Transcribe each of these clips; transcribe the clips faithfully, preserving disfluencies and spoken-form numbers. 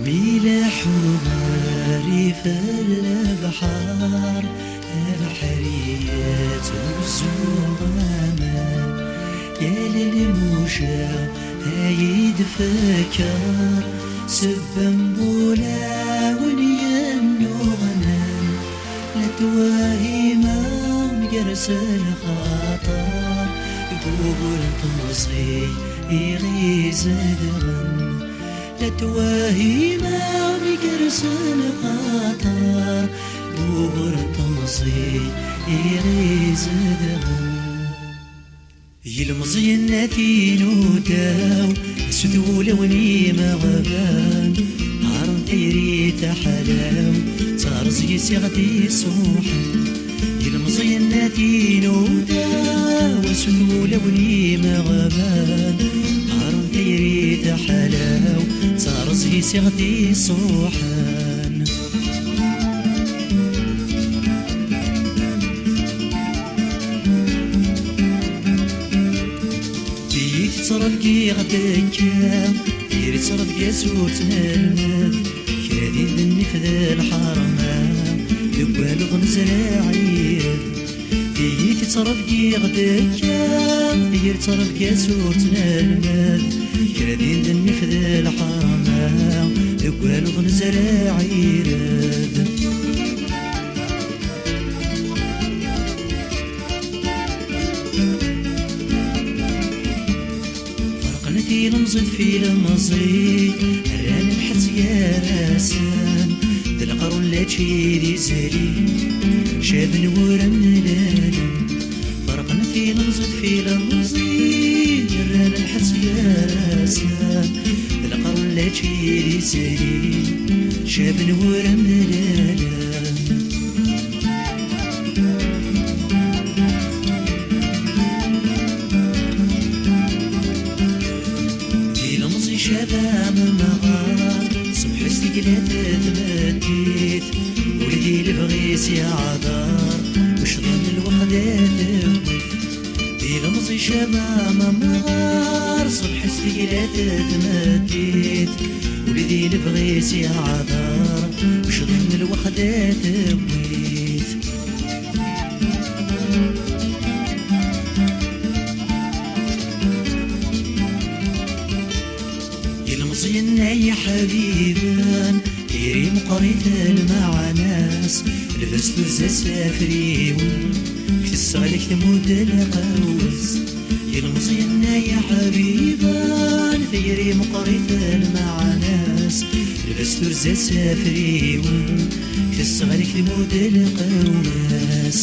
Mi ileḥḥu uɣrib ar lebḥer, abeḥri yettuzzu aman, yal lmuca ay d-fekker, sebba n wulawen yennuɣnan. La twahima mgersen xaṭer, deg ugur n temẓi i ɣ-izedɣen. La twahima mgersen xaṭer, deg ugur n temẓi i ɣ-izedɣen. Ilmeẓyen n At Inudaw, s tewlawen imeɣban, qqaren tayri taḥlaw, d terẓ-is i ɣ-d-iṣuḥen. Ilmeẓyen n At Inudaw, s tewlawen imeɣban, qqaren tayri taḥlaw, d terẓ-is i ɣ-d-iṣuḥen. Tiyita ttrebgiɣ deg-a, tiri ttrebga s ur tt-nelmed, kra din d nnif d lḥerma, deg waluḍ nezreɛ ired. Tiyita ttrebgiɣ deg-a, tiri ttrebga s ur tt-nelmed, kra din d nnif d lḥerma, deg waluḍ nezreɛ ired. Ferqen tilemẓit f ilemẓi, rran lḥett gar-asen, d leqrun lačči d izri, caben wur mlalen. Ferqen tilemẓit f ilemẓi, rran lḥett gar-asen, d leqrun lačči d izri, caben wur mlalen. Ilemẓi icab amemɣar, ṣṣbeḥ-is tegla tmeddit, ur di lebɣi-s iɛḍer, wecḍen lweqt ad tewwet. Ilemẓi icab amemɣar, ṣṣbeḥ-is tegla tmeddit, ur di lebɣi-s iɛḍer, wecḍen lweqt ad tewwet. Ilmeẓyen ay iḥbiben, tiri meqqrit lmeɛna-s, lbes turza s afriwen, deg tesseɣlik tmudd lqawes. Ilmeẓyen ay iḥbiben, tiri meqqrit lmeɛna-s, lbes turza s afriwen, deg tesseɣlik tmudd lqawes.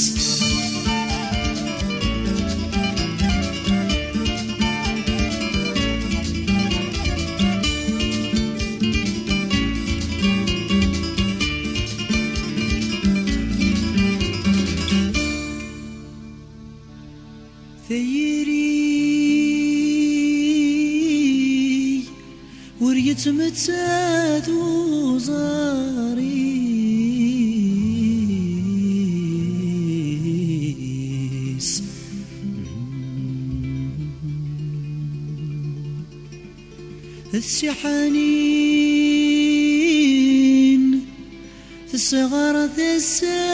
Tayri ur yettmettat uẓar-is. Ssiḥanin tesɣer tasa.